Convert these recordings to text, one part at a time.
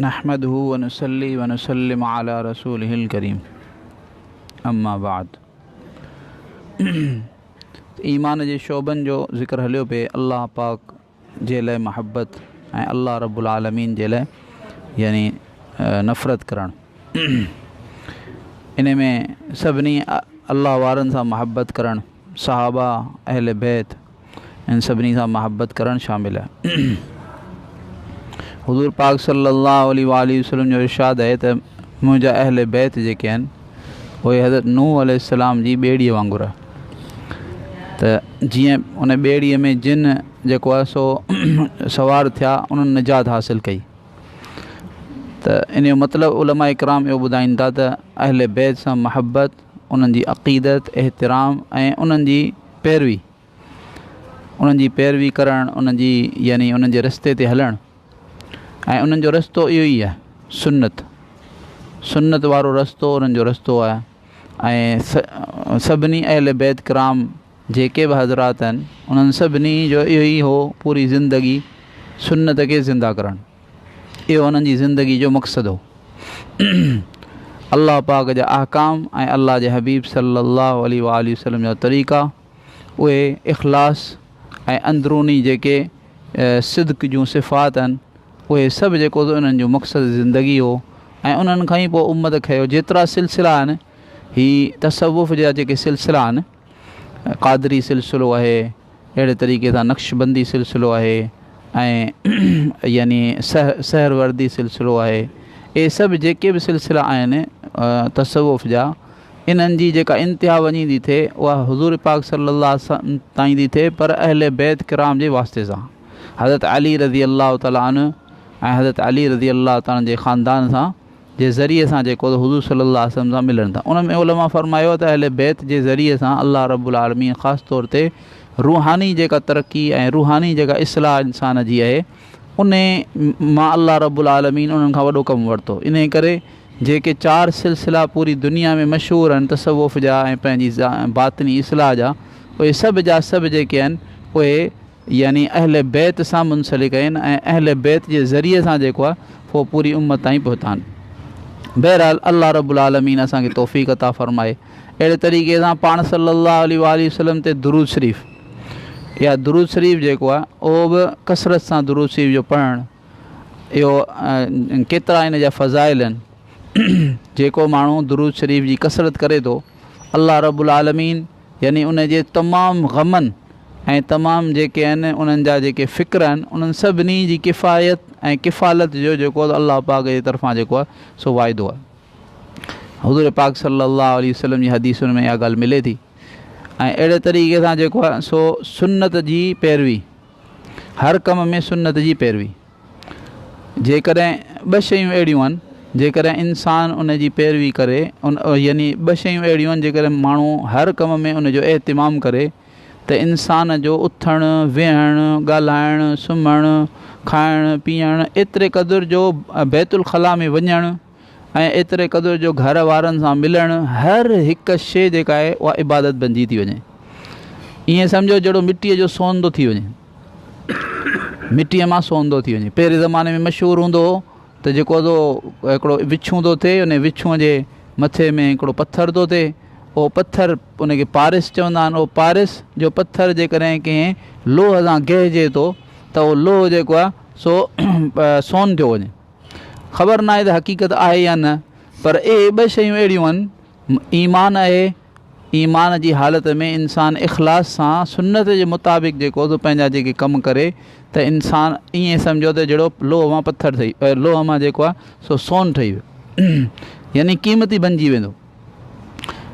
نحمده ونصلي ونسلم على رسوله الڪريم اما بعد. ايمان جي شعبن جو ذڪر هليو پئي، الله پاڪ جي لاء محبت ۽ الله رب العالمين جي لاء يعني نفرت ڪرڻ. ان ۾ سڀني الله وارن سان محبت ڪرڻ، صحابه، اهل بيت، ان سڀني سان محبت ڪرڻ شامل آهي. حضور پاڪ صلي الله عليه واٰله وسلم جو ارشاد آهي ته منهنجا اهل بيت جيڪي آهن اهي حضرت نوح عليه السلام جي ٻيڙيء وانگر آهي، ته جيئن ان ٻيڙيء ۾ جن جيڪو آهي سو سوار ٿيا انهن نجات حاصل ڪئي. ته ان جو مطلب علماء ڪرام اهو ٻڌائين ٿا ته اهل بيت سان محبت، انهن جي عقيدت، احترام ۽ انهن جي پيروي، انهن جي پيروي ڪرڻ، انهن جي يعني انهن جي رستي تي هلڻ، ۽ انهن جو رستو اهو ئي آهي سنت، سنت وارو رستو انهن جو رستو آهي. ۽ سڀني اهل بيت ڪرام جيڪي به حضرات آهن انهن سڀني جو اهو ئي هو پوري زندگي سنت کي زنده ڪرڻ، اهو انهن جي زندگي جو مقصد هو. الله پاڪ جا احڪام ۽ الله جي حبيب صلي الله عليه واٰله وسلم جا طريقا، اهي اخلاص ۽ اندروني جيڪي صدق جون صفات آهن اهي سڀ جيڪو انهن جو مقصد زندگي هو. ۽ انهن کان ئي پوء امت کنيو. جيترا سلسلا آهن، هي تصوف جا جيڪي سلسلا آهن، قادري سلسلو آهي، اهڙي طريقي سان نقشبندي سلسلو آهي ۽ يعني سهروردي سلسلو آهي، اهي سڀ جيڪي به سلسلا آهن تصوف جا، انهن جي جيڪا انتها وڃي ٿي ٿئي اها حضور پاڪ صلي الله عليه وسلم تائين ٿي ٿئي، پر اهل بيت ڪرام جي واسطي سان، حضرت علي رضي الله تعالٰي عنه ۽ حضرت علي رضي الله تعالٰي عنه جي خاندان سان جي ذريعي سان جيڪو حضور صلي الله عليه وسلم سان ملن ٿا. ان ۾ علماء فرمايو ته اهل بيت جي ذريعي سان الله رب العالمين خاص طور تي روحاني جيڪا ترقي ۽ روحاني جيڪا اصلاح انسان جي آهي ان مان الله رب العالمين انهن کان وڏو ڪم ورتو. انهي ڪري جيڪي چار سلسلا پوري دنيا ۾ مشهور آهن تصوف جا ۽ پنهنجي باطني اصلاح جا، اهي سڀ جا سڀ جيڪي آهن اهي يعني اهل بيت سان منسلڪ آهن ۽ اهل بيت جي ذريعي سان جيڪو آهي اهو پوري امت تائين پهتا آهن. بهرحال الله رب العالمين اسان کي توفيق عطا فرمائي. اهڙي طريقي سان پاڻ صلي الله عليه واٰله وسلم تي درود شريف يا درود شريف جيڪو آهي اهو به ڪثرت سان درود شريف جو پڙهڻ، اهو ڪيترا ان جا فضائل آهن. جيڪو ماڻهو درود شريف جي ڪثرت ڪري ٿو الله رب العالمين يعني ان جي تمام غمن ۽ تمام جيڪي آهن انهن جا جيڪي فڪر آهن انهن سڀني جي ڪفايت ۽ ڪفالت جو جيڪو الله پاڪ جي طرفان جيڪو آهي سو واعدو آهي. حضور پاڪ صلي الله عليه وسلم جي حديثن ۾ اها ڳالهه ملي ٿي. ۽ اهڙي طريقي سان جيڪو آهي سو سنت جي پيروي، هر ڪم ۾ سنت جي پيروي. جيڪڏهن ٻه شيون اهڙيون آهن جيڪڏهن انسان ان جي پيروي ڪري، ان يعني ٻه شيون اهڙيون آهن جيڪڏهن ماڻهو هر ڪم ۾ ان جو اهتمام ڪري ته انسان جو اٿڻ ويهڻ ڳالهائڻ سمهڻ کائڻ پيئڻ ايتري قدر جو بيت الخلا ۾ وڃڻ ۽ ايتري قدر جو گهر وارن سان ملڻ، هر هڪ شيء جيڪا آهي اها عبادت بنجي ٿي وڃي. ائين سمجهو جهڙو مٽيء جو سون ٿو ٿي وڃي، مٽيء مان سون ٿو ٿي وڃي. پهرين زماني ۾ مشهور هوندو هو ته جيڪو ٿو هڪڙو وڇون ٿو ٿئي، ان وڇونء جي مٿي ۾ هڪڙو پٿر ٿو ٿئي، اهو پٿر ان کي پارس چوندا آهن. اهو پارس جو پٿر جيڪڏهن ڪنهن لوهه سان گهجي ٿو ته اهو لوهه جيڪو آهي سو سون ٿيو وڃي. خبر ناهي ته حقيقت آهي يا نه، پر اهي ٻه شيون اهڙيون آهن، ايمان آهي، ايمان جي حالت ۾ انسان اخلاص سان سنت جي مطابق جيڪو سو پنهنجا جيڪي ڪم ڪري ته انسان ائين سمجهو ته جهڙو لوهه مان پٿر ٺهي لوهه مان جيڪو آهي سو سون ٺهي ويو يعني قيمتي بنجي ويندو.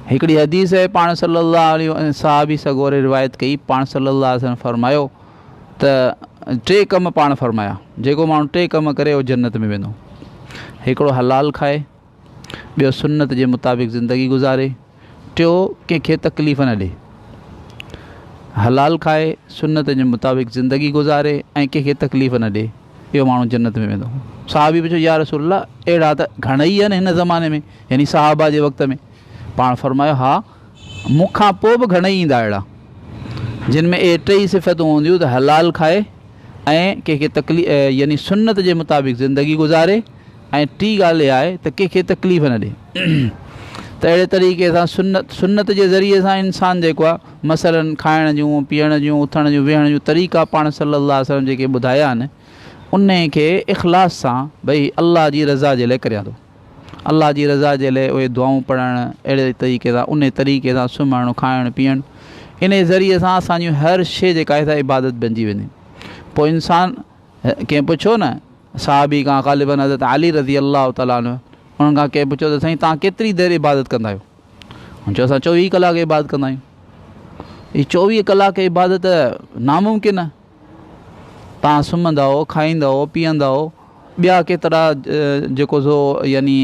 هڪڙي حديث آهي پاڻ صلي الله عليه وسلم صحابي سڳوري روايت ڪئي، پاڻ صلي الله عليه وسلم فرمايو ته ٽي ڪم پاڻ فرمايا، جيڪو ماڻهو ٽي ڪم ڪري اهو جنت ۾ ويندو. هڪڙو حلال کائي، ٻيو سنت جي مطابق زندگي گذاري، ٽيو ڪنهن کي تڪليف نه ڏي. حلال کائي، سنت جي مطابق زندگي گذاري ۽ ڪنهن کي تڪليف نه ڏي، اهو ماڻهو جنت ۾ ويندو. صحابي پڇيو يا رسول الله اهڙا ته گهڻئي آهن هن زماني ۾ يعني صحابه جي وقت ۾. پاڻ فرمايو ها مون کان پوء به گهڻئي ايندا اهڙا جن ۾ اهي ٽئي صفتون هونديون ته حلال کائي ۽ ڪنهن کي تڪليف يعني سنت جي مطابق زندگي گذاري ۽ ٽي ڳالهه اها آهي ته ڪنهن کي تڪليف نه ڏي. ته اهڙي طريقي سان سنت سنت جي ذريعي سان انسان جيڪو آهي مثلا کائڻ جون پيئڻ جون اٿڻ جون ويهڻ جون طريقا پاڻ صلي الله عليه وسلم جيڪي ٻڌايا آهن ان کي اخلاص سان ڀئي الله جي رضا جي لاء ڪريان ٿو الله جي رضا جي لاء اهي دعائون پڙهڻ اهڙي طريقي سان ان طريقي سان سمهڻ کائڻ پيئڻ ان ذريعي سان اسانجي هر شي جيڪا آهي سا عبادت بنجي ويندي پوء انسان ڪنهن پڇيو نه صحابي کان غالباً حضرت علي رضي الله تعالٰي عنه انهن کان ڪنهن پڇيو ته سائين توهان ڪيتري دير عبادت ڪندا آهيو؟ هن چيو اسان چوويهه ڪلاڪ عبادت ڪندا آهيون. هي چوويهه ڪلاڪ عبادت ناممڪن آهي. توهان سمهندا هو، کائيندا هو، پيئندا هو، ٻيا ڪيترا جيڪو سو يعني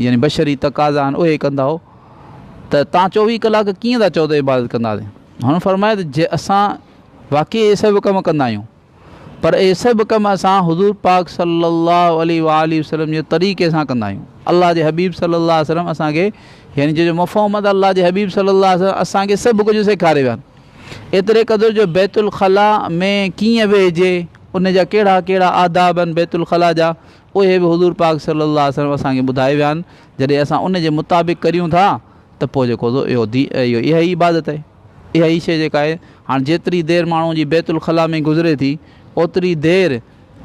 يعني بشري تقاضا آهن اهي ڪندا هو ته توهان چوويهه ڪلاڪ ڪيئن ٿا چئو ته عبادت ڪنداسين؟ هن فرمايو ته جي اسان واقعي اهي سڀ ڪم ڪندا آهيون پر اهي سڀ ڪم اسان حضور پاڪ صلّي اللّٰه عليه واٰله وسلّم جي طريقي سان ڪندا آهيون. الله جي حبيب صلّي اللّٰه عليه وسلّم اسان کي يعني جنهن جو مفهوم آهي ته الله جي حبيب صلّي اللّٰه عليه وسلّم اسان کي سڀ ڪجهه سيکاري ويا آهن. ايتري قدر جو بيت الخلاء ۾ ڪيئن ويهجي، ان جا ڪهڙا ڪهڙا آداب آهن بيت الخلاء جا، اهي به حضور پاڪ صلّي اللّٰه عليه وسلّم اسان کي ٻڌائي ويا آهن. جڏهن اسان ان جي مطابق ڪريون ٿا ته پوء جيڪو سو اهو اها ئي عبادت آهي. اها ئي شيء جيڪا آهي، هاڻ جيتري دير ماڻهوء جي بيت الخلا ۾ گذري ٿي، اوتري دير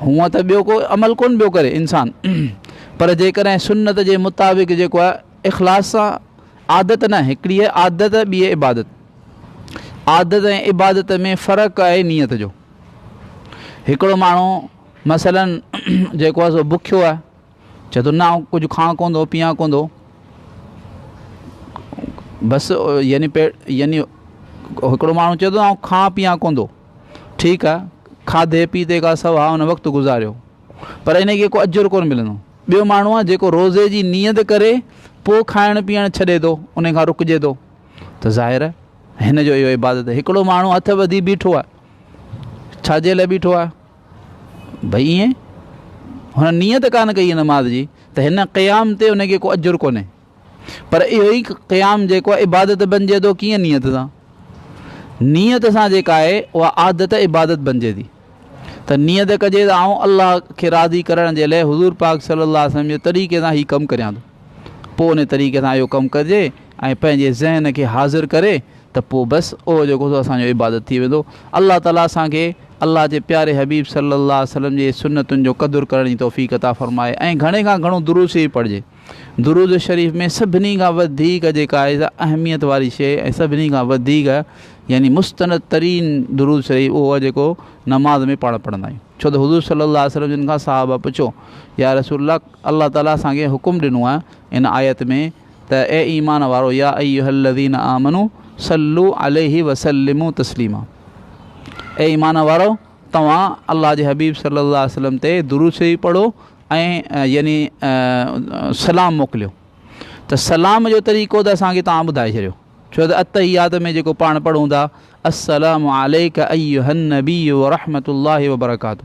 هونء ته ٻيو ڪو عمل ڪونه پيو ڪري انسان، پر جيڪڏهن سنت جي مطابق جيڪو آهي اخلاص سان عادت نه، هڪڙي آهي عادت ٻي آهي عبادت. عادت ۽ عبادت ۾ فرق آهي نيت جو. هڪڙو ماڻهو مثلاً جيڪو آهي سو بکيو آهي، چئي ٿو نه آئون ڪجهه کان ڪونه ٿو پيان ڪونه ٿو بس يعني پيٽ يعني هڪڙو ماڻهو چئي ٿو آئون کان پيان ڪونه ٿو ٺيڪ آهي کاڌي پيتي کان سوا هن وقت گذاريو پر ان کي ڪو اجر ڪونه ملندو ٻيو ماڻهو آهي جيڪو روزي جي نيت ڪري پوء کائڻ پيئڻ ڇڏي ٿو ان کان رڪجي ٿو ته ظاهر آهي هن جو اهو عبادت هڪڙو ماڻهو هٿ ٻڌي بيٺو آهي ڇا جي لاء بيٺو آهي ڀئي ائين هن نيت ڪانه ڪئي نماز جي ته هن قيام تي ان کي ڪو اجر ڪونهي پر اهو ئي قيام جيڪو آهي عبادت بنجي ٿو ڪيئن نيت سان نيت سان جيڪا آهي اها عادت عبادت بنجي ٿي ته نيت ڪجي ته آئون الله کي راضي ڪرڻ جي لاء حضور پاڪ صلي الله عليه وسلم جي طريقي سان هي ڪم ڪريان ٿو پوء ان طريقي سان اهو ڪم ڪجي ۽ پنهنجي ذهن کي حاضر ڪري ته پوء بس اهو جيڪو سو اسان جو عبادت ٿي ويندو. الله تعالي اسان کي الله جي پياري حبيب صلي الله عليه وسلم جي سنتن جو قدر ڪرڻ جي توفيق عطا فرمائي ۽ گهڻي کان گهڻو درود شريف پڙهجي. درود شريف ۾ سڀني کان وڌيڪ جيڪا آهي سا اهميت واري شيء ۽ سڀني کان وڌيڪ يعني مستند ترين درود شريف اهو آهي جيڪو نماز ۾ پاڻ پڙهندا آهيون. ڇو ته حضور صلي الله عليه وسلم جن کان صحابه پڇيو يا رسول الله الله تعالي اسان کي حڪم ڏنو آهي ان آيت ۾ ته اي ايمان وارو يا ايها الذين آمنوا صلو عليه وسلموا تسليما اي ايمان وارو توهان الله جي حبيب صلي الله عليه وسلم تي درود شريف پڙهو ۽ يعني سلام موڪليو ته سلام جو طريقو ته اسان کي توهان ٻڌائي ڇڏيو ڇو ته التحيات ۾ جيڪو پاڻ پڙهون ٿا السلام عليڪ ايها النبي ورحمة الله وبرڪاته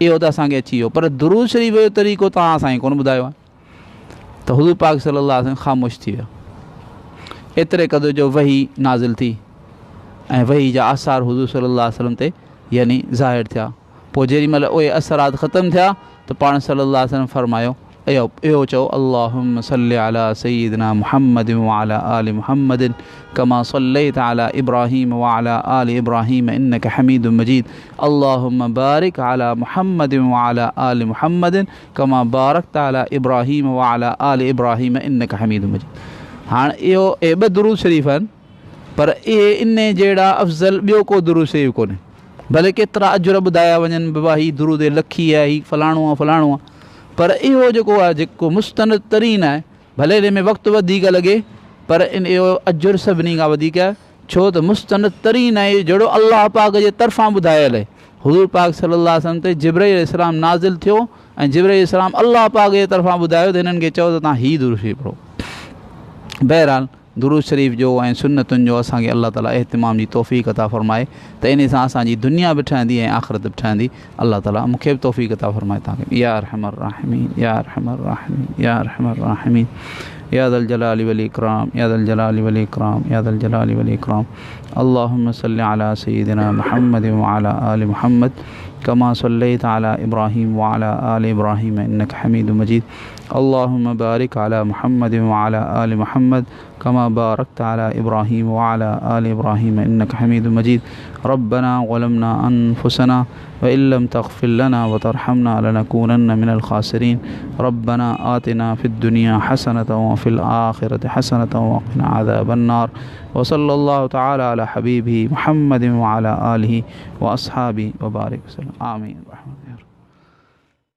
اهو ته اسان کي اچي ويو پر درود شريف جو طريقو توهان اسان کي ڪونه ٻڌايو آهي ته حضور پاڪ صلي الله عليه وسلم خاموش ٿي ويا ايتري قدر جو وحي نازل ٿي ۽ وحي جا آثار حضور صلي الله عليه وسلم تي يعني ظاهر ٿيا پوء جيڏي مهل اهي اثرات ختم ٿيا ته پاڻ صلي الله عليه وسلم فرمايو اهو اهو چئو اللهم صل علي سيدنا محمد وعلى آل محمد كما صليت على ابراهيم وعلى آل ابراهيم انك حميد مجيد اللهم بارك على محمد وعلى آل محمد ڪما بارڪت علي ابراهيم وعلي آل ابراهيم انڪ حميد مجيد هاڻ اهو اهي ٻه درود شريف آهن پر اهي ان جهڙا افضل ٻيو ڪو درود شريف ڪونهي ڀلي ڪيترا اجر ٻڌايا وڃن بابا هي درود لکي آهي هي فلاڻو آهي فلاڻو آهي پر اهو جيڪو آهي جيڪو مستند ترين آهي ڀلي ان ۾ وقت وڌيڪ لڳي پر ان اهو اجر سڀني کان وڌيڪ آهي ڇو ته مستند ترين آهي جهڙو الله پاڪ جي طرفان ٻڌايل آهي حضور پاڪ صلي الله عليه وسلم تي جبرائيل عليه السلام نازل ٿيو ۽ جبرائيل عليه السلام الله پاڪ جي طرفان ٻڌايو ته هنن کي چئو ته توهان هي درود شريف پڙهو بهرحال درود شريف جو ۽ سنتن جو اسان کي الله تعالي اهتمام جي توفيق عطا فرمائي ته انهي سان اسان جي دنيا به ٺهندي ۽ آخرت به ٺهندي الله تعالي مون کي به توفيق عطا فرمائي توهان کي يا ارحم الراحمين يا ارحم الراحمين يا ارحم الراحمين يا ذا الجلال والاكرام يا ذا الجلال والاكرام يا ذا الجلال والاكرام اللهم صل على سيدنا محمد وعلى آل محمد كما صليت على إبراهيم وعلى آل إبراهيم إنك حميد مجيد. اللهم بارك على محمد وعلى آل محمد كما باركت على إبراهيم وعلى آل إبراهيم إنك حميد مجيد. ربنا ظلمنا أنفسنا وإن لم تغفر لنا وترحمنا لنكونن من الخاسرين. ربنا آتنا في الدنيا حسنة وفي الآخرة حسنة وقنا عذاب النار. وصلى الله تعالى على حبيبه محمد وعلى آله وأصحابه وبارك وسلم. آمين. رحمة.